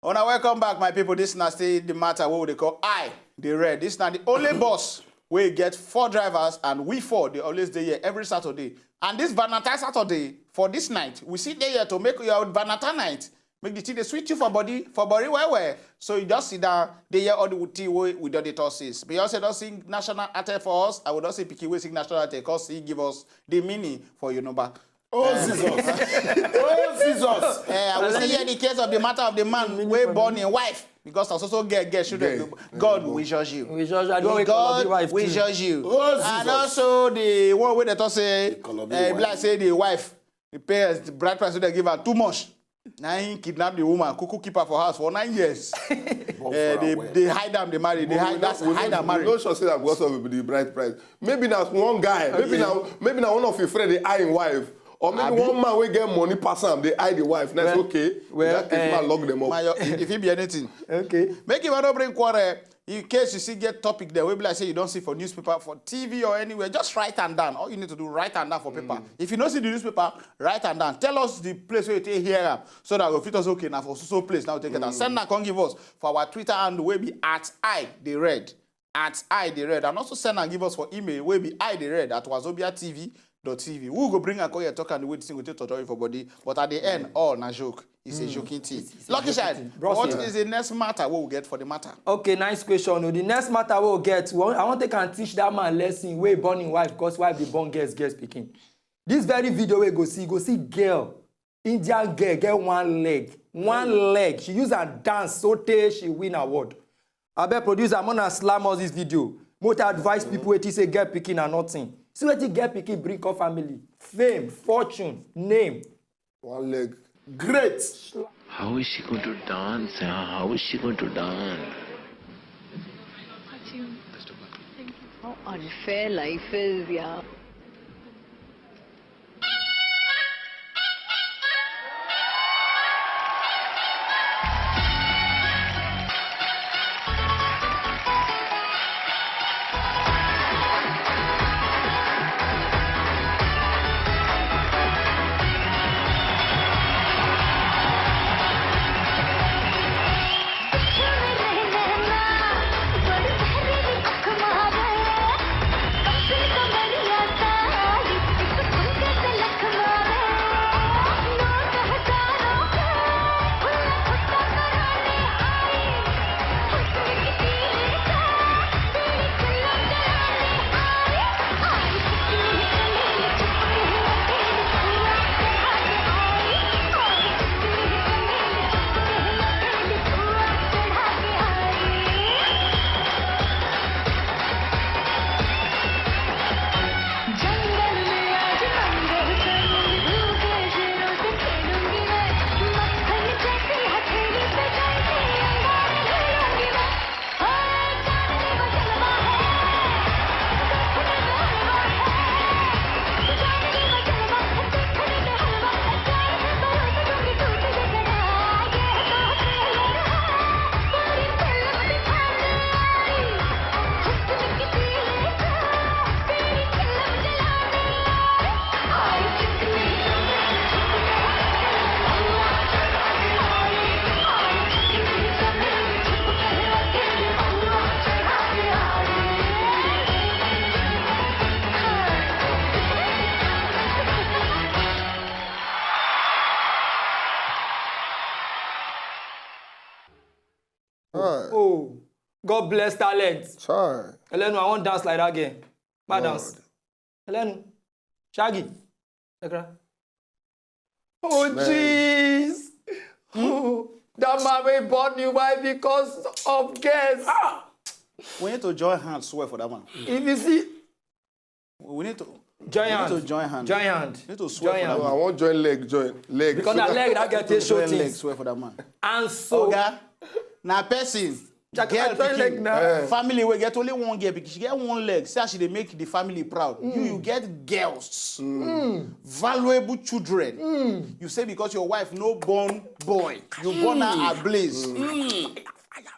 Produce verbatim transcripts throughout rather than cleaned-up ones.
Una welcome back, my people. This na still the matter wey we dey call I dey red. This na the only bus wey get four drivers, and we four dey always dey here every Saturday. And this Valentine Saturday, for this night, we sit dey here to make your Valentine night, make the thing dey sweet you for body, for body well well. So you just sit down, dey hear all the thing wey we don dey talk since. Beyonce don sing national anthem for us, and we don see pikin wey sing national anthem, 'cause he give us the meaning for your number. Oh, Jesus. Oh, Jesus. Eh, I will still hear the case of the matter of the man wey born him wife, because na so so girl get children. God will judge you. We judge, I don't God wife will too. Judge you. Oh, and Jesus. Also the one wey dey talk say, eh, like say the wife, the parents, the bride price wey dem give her too much. Na him kidnap the woman, kuku keep her for house for nine years. Eh, they, they hide am, they marry, they hide, that's hide am, marry. We no sure say that because of the bride price. Maybe na one guy, maybe na, maybe na one of your friend dey eye him wife, or maybe one man wey get money pass am dey eye the wife. That's okay. Well, in that case, man lock them up. If it be anything, okay. Make him no bring quarrel. In case you see get topic there, wey be like say you don see for newspaper, for T V or anywhere, just write am down. All you need to do, write am down for paper. If you no see the newspaper, write am down. Tell us the place where you take hear am, so that we fit us, okay, now for so so place now take it down. Send am, come give us for our Twitter handle wey be at I dey red. At I dey red. And also send am give us for email wey be I dey red at wazobia T V dot T V. We go bring am come here, talk am the way the thing go take torture you for body. But at the end, all na joke. It's a joking thing. Lucky Shine, what is the next matter we will get for the matter? Okay, nice question. Oh, the next matter we will get, well, I want to can teach that man lesson wey born him wife, 'cause wife dey born girls, girls pikin. This very video we go see, go see girl, Indian girl get one leg, one leg. She use her dance so tey she win award. Abeg, producer, I'm gonna slam us this video. Mo to advise people wetin say girl pikin na nothing. See wetin girl pikin bring come family: fame, fortune, name. One leg. Great. How is she going to dance? Huh? How is she going to dance? How unfair life is, yeah. Chai. Oh, God bless talent. Chai. Elenu, I wan dance like that girl. Ma dance. Elenu, Shaggy, Ekra. Oh, jeez. Oh, that man wey born you, why? Because of girls. Ah! We need to join hands swear for that man. If you see, we need to join hand. Join hand. We need to swear for that man. No, I wan join leg, join leg. Because that leg, that get show things. Swear for that man. And so, Oga, na person get pikin, family wey get only one girl pikin, she get one leg. See as she dey make the family proud. You, you get girls, valuable children. You say because your wife no born boy, you born her ablaze. Fire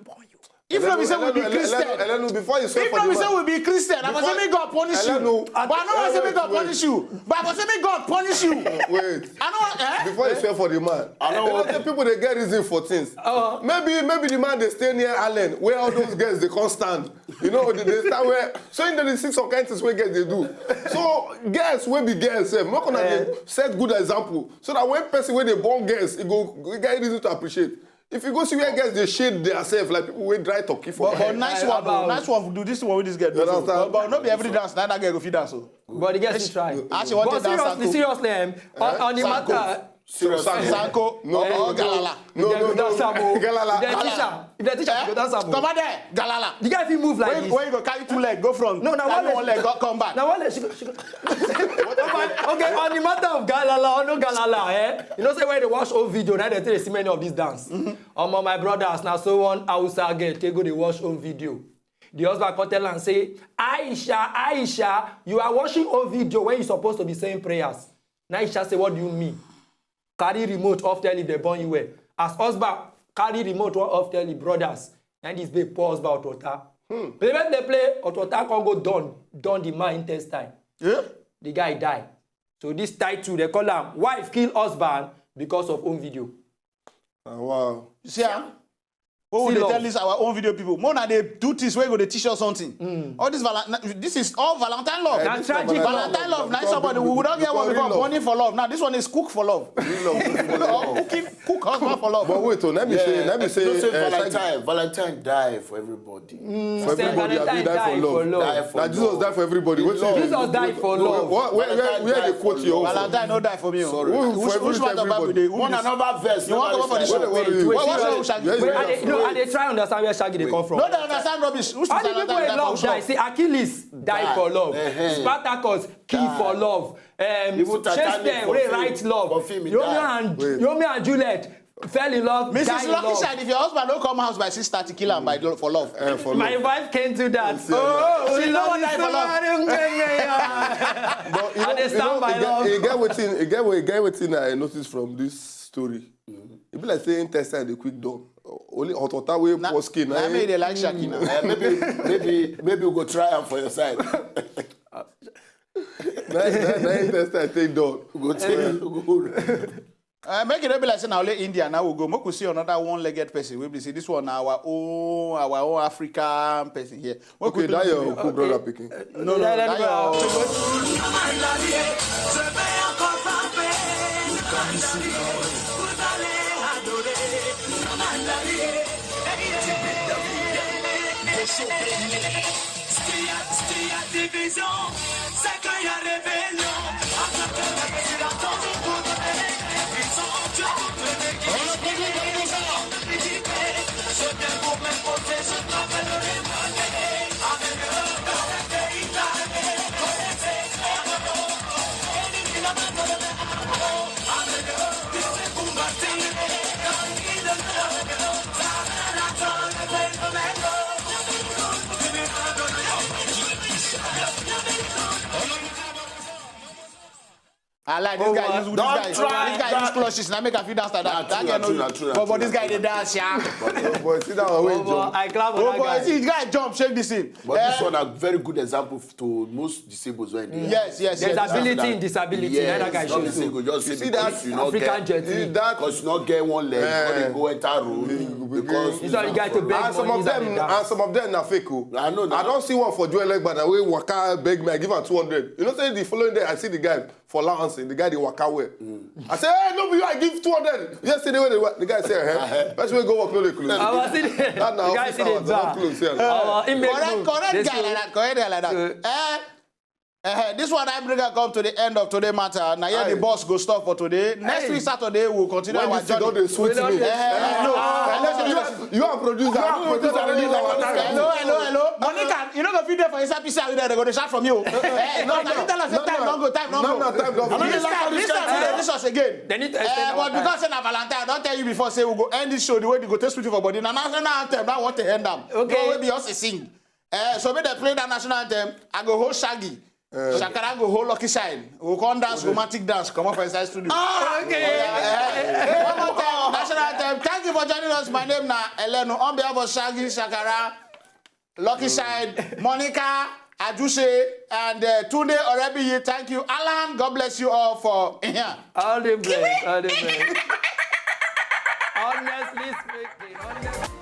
burn you. If no be say we be Christian, Elenu, before you swear if for no the be say man, we be Christian, I go say make God punish you. But I no wan say make God punish you. But I go say make God punish you. Wait. I no wan. Eh? Before you swear for the man, I don't want people dey get reason for things. Maybe maybe the man dey stay near Allen where all those girls dey come stand. You know they dey stand where so in the six of kind things wey girls dey do. So girls wey be girls sef, make una dey set good example so that when person wey dey born girls, e go e get reason to appreciate. If you go see where girls dey shade their self like people wey dry turkey for but, but nice one o, nice one do this one wey this girl do so but, but no be every dance na that girl go fit dance o. But the girl still try. As she wan take dance sanko. Seriously, um, on, on the matter. Sanko. No, no, no, galala. No, no, no, galala. If dem teach am, if dem teach am, she go dance am o. Come out there, galala. The guy fit move like this. When you go carry two leg go front, no, na one leg go come back. Na one leg she go, she go. Okay, on the matter of galala or no galala, eh? You know say when they watch old video, now they tell see many of these dance. Omo, my brothers, na so one Hausa girl take go dey watch old video. The husband come tell am say, Aisha, Aisha, you are watching old video when you supposed to be saying prayers. Na Aisha say, what do you mean? Carry remote off tell if they born you well. As husband carry remote one off tell the brothers, na this babe pour husband hot water. They make they play hot water come go don don the man intestine. The guy die. So this title they call am wife kill husband because of home video. Ah, wow. You see am? What we dey tell this our own video people? More na dey do things wey go dey teach us something. All this Valentine, this is all Valentine love. Na tragic Valentine love. Na somebody we don get one before, burning for love. Now this one is cook for love. Or cooking, cook husband for love. But wait, oh, let me say, let me say, Valentine, Valentine die for everybody. For everybody, Valentine die for love. Na Jesus die for everybody. Jesus die for love. Where where where they quote your own? Valentine no die for me. Sorry. Which part of Bible dey? One another verse. You wan come up for the show? Wait, wait, wait. No, I dey try understand where Shaggy dey come from. No, dey understand rubbish. Which all the people wey love die. See, Achilles die for love. Spartacus kill for love. Um, Shakespeare wey write love. Romeo and Romeo and Juliet fell in love. Missus Lucky Shine, if your husband no come house by six thirty, kill am by lo- for love. Eh, for love. My wife can't do that. Oh, she no wan die for love. But you know, you know, e get wetin, e get wetin I notice from this story. E be like say intestine dey quick don. Only hot water wey pour skin. Na me dey like Shaki na. Eh, maybe maybe maybe we go try am for your side. Na na intestine take don. We go take we go. Uh, make it no be like say na only India now we go. Make we see another one-legged person. We be see this one na our own, our own African person here. Okay, that your cool brother picking. No, no, that your. Division, c'est quand il y a rébellion. I like this guy. Use this guy. This guy use clothes. Now make a few dance like that. That guy no. But this guy dey dance, yeah. But see that one wey jump. I clap for that guy. See the guy jump, shake this thing. But this one a very good example to most disabled when they. Yes, yes, yes. There's ability in disability. Yes, that guy shows you. You see that African jet. Because you not get one leg, you go enter road. Because this one you get to beg. And some of them, and some of them na fake. I know. I don't see one for Joel Egbada wey waka beg me. I give am two hundred. You know, say the following day I see the guy for Lansing, the guy dey waka well. I say, hey, no be you, I give two hundred. Yesterday when the guy say, eh, person wey go work no dey close. That na office hours, no close. Correct guy like that. Correct guy like that. Eh, eh, this one I bring am come to the end of today matter. Now here the boss go stop for today. Next week Saturday we'll continue our journey. Don dey sweet me. Eh, no. You are producer. You are producer. Hello, hello, hello. Monica, you no go fit dey for inside P C R with dem. They go dey shout from you. Eh, no, no, tell us say time don go, time don go. This time, this time, this us again. But because say na Valentine, I don tell you before say we go end this show the way they go take sweet for body. Na national anthem, na want to end am. Okay. Wey be us dey sing. Eh, so make dem play that national anthem. I go hold Shaggy. Shakara go hold Lucky Shine. We go come dance romantic dance. Come up for inside studio. Okay. One more time, national anthem. Thank you for joining us. My name na Elenu. On behalf of Shaggy, Shakara, Lucky Shine, Monica, Ajuse, and uh, Tunde Orebiyi, thank you. Alan, God bless you all for here. All the best. All the best. Honestly speaking, honestly